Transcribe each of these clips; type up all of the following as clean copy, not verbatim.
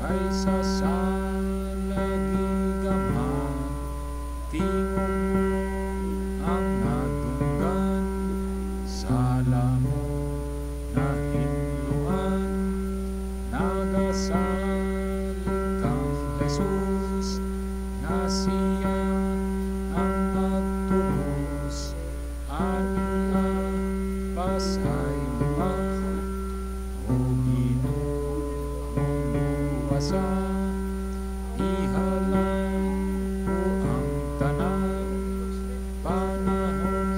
Kaysa sa lagigamhan. Tingog mo ang nadunggan, sala mo nahinloan. Nagasalig kang Jesus, nga siya ang nagtubos, ania pasayloa. O Ginoo, luwasa, ihalad ko ang tanan, panahon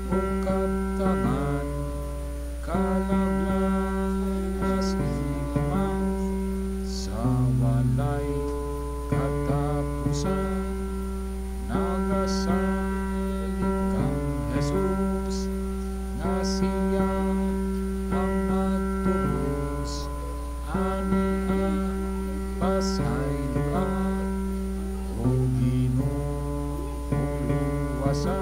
o kaptangan, kalaglagas iman, sa walay katapusan. Nagasalig kang Jesus, nga siya ang nagtubos, ania pasayloa. O Ginoo, luwasa,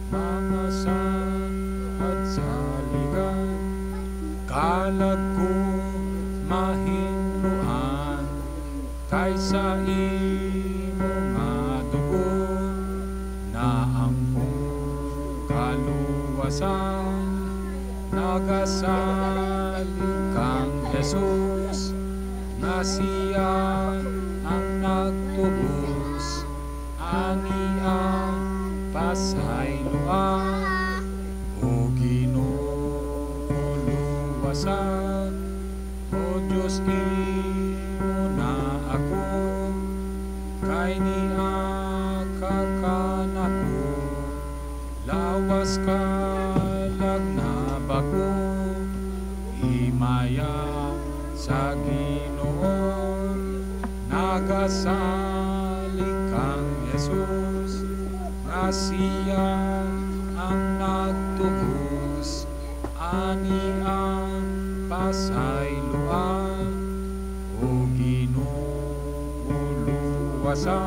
mga saad saligan, kalag ko mahinloan, kaysa imo nga dugo, na ang kong kaluwasan. Nagasalig kang Jesus, nga siya ang nagtubos, ania pasayloa. O Ginoo, luwasa, O Diyos, imo na ako, kay niya ka kanako, lawas kalag na bako. Himaya sa Ginoo, nagasalig kang Jesus, nga siya ang nagtubos, ania pasayloa. O Ginoo, luwasa.